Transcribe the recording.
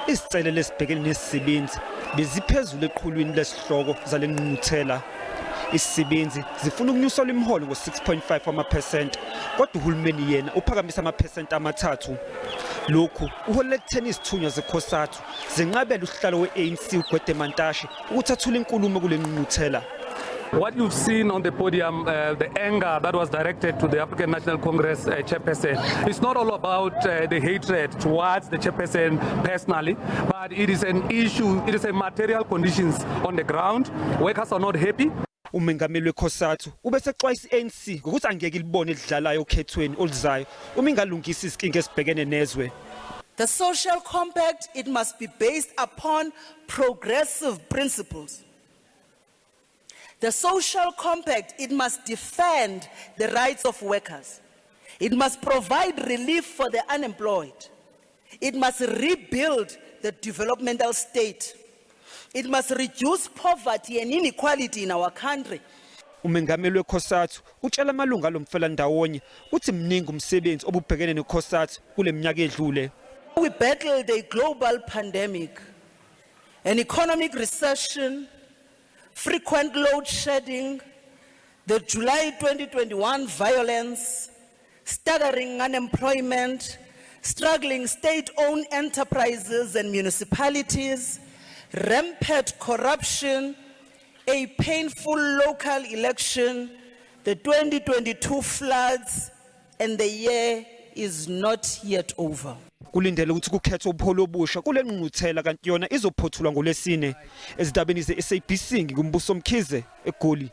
Isicelelo esibhekene nesisebenzi beziphezulu eqhulwini lesihloko zale ngqungquthela. Isisebenzi zifuna ukunyusa imiholo ngo-6.5 wama%, kodwa uhulumeni yena uphakamisa ama% amathathu. Lokhu uholele ekutheni izithunywa ze-Cosatu zenqabela usihlalo we-ANC uGwede Mantashe ukuthi athule inkulumo kule ngqungquthela. What you've seen on the podium, the anger that was directed to the African National Congress chairperson, it's not all about the hatred towards the chairperson personally, but it is an issue, it is a material conditions on the ground. Workers are not happy. Umengameli we-Cosatu ubese xwayisa i-ANC ngokuthi angeke libone elidlalayo okhethweni oluzayo uma ingalungisa izinkinga esibhekene nezwe. The social compact, it must be based upon progressive principles. The social compact, it must defend the rights of workers. It must provide relief for the unemployed. It must rebuild the developmental state. It must reduce poverty and inequality in our country. Umengameli we-Cosatu utshela amalunga alomfelandawonye uthi mningi umsebenzi obubhekene ne-Cosatu kule minyaka edlule. We battled a global pandemic, an economic recession, frequent load shedding, the July 2021 violence, staggering unemployment, struggling state-owned enterprises and municipalities, rampant corruption, a painful local election, the 2022 floods, and the year is not yet over. Kulindele ukuthi kukhethwe ubuholi obusha kule ngqungquthela kanti yona izophothulwa ngoLwesine. Ezindabeni ze-SABC ngikuMbuso Mkhize eGoli.